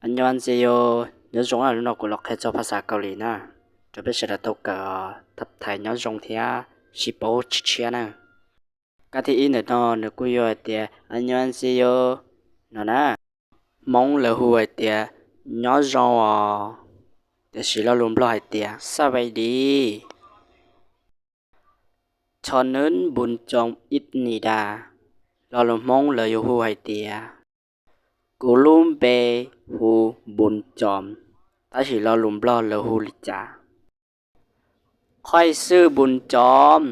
Annyeonghaseyo, nyob zoo. Hnub no kuv los qhia txog phas xas Kaus Lim na, rau peb sawv daws tau kawm thab thais nyob zoo thiab sib paub tshiab tshiab na. Kab thib ib ntawm no nws kuj yog hais tias annyeonghaseyo no na. Hmoob lawv hu hais tias nyob zoo os, tiam sis lo lus Nplog hais tias sawaidi. Chonun buncoos ipnida, lo lus Hmoob lawv yuav hu hais tias, kuv lub npe hu Npus Coos, tab sis lo lus Nplog lawv hu li cas? Khoij xwj Npus Coos.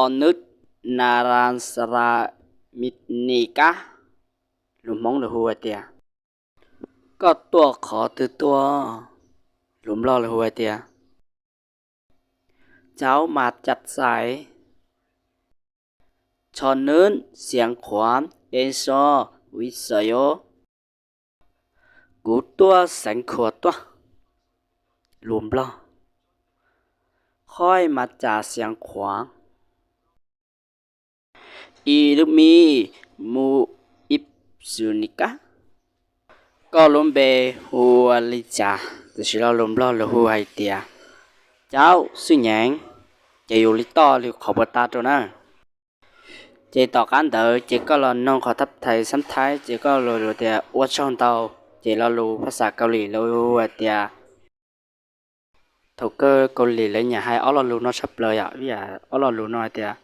Onub naransaramidnikab, lus Hmoob lawv hu hais tias, koj tuaj qhov twg tuaj? Lus Nplog lawv hu hais tias, cauv mas cas xais? Chonun Xeev Khuav eso visayo, kuv tuaj Xeev Khuav tuaj. Lus Nplog, khoij mas cas Xeev Khuav? Ilub mi mu ipsunikab, koj lub npe hu ua li cas? Tiam sis lo lus Nplog lawv hu hais tias, cauv xwj nyeev, ces yus li toj li qhov puas tas rau na. Ces tom qab ntawd ces koj los noog qhov thab thais xab thaib ces koj los tias ua tsaug ntau. Ces lo lus phas xas Kaus Lim lawv hu hais tias, thaum kawg Kaus Lim lawv nyiam hais ob lo lus no tshaj plaws yom, ob lo lus no hais tias,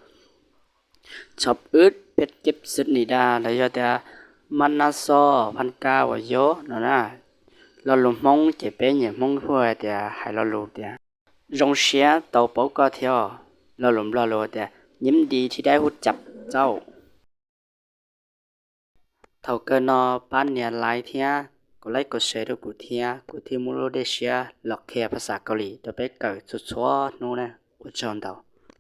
tshov wb peb keb xwb ni da los yog tias, mab nab xoj phab kab uas yob no na. Lo lus Hmoob ces peb nyiam Hmoob hu hais tias, hais lo lus tias, zoo siab tau paub koj thiab. Lo lus Nplog lus tias, nyiam di thi dai hu cas cauv. Thaum kawg no pab nias like thiab kuv like kuv share rau kuv thiab, kuv thiaj muaj lub dej siab los qhia phas xas Kaus Lim rau peb kawm txhua txhua hnub na. Ua tsaug ntau.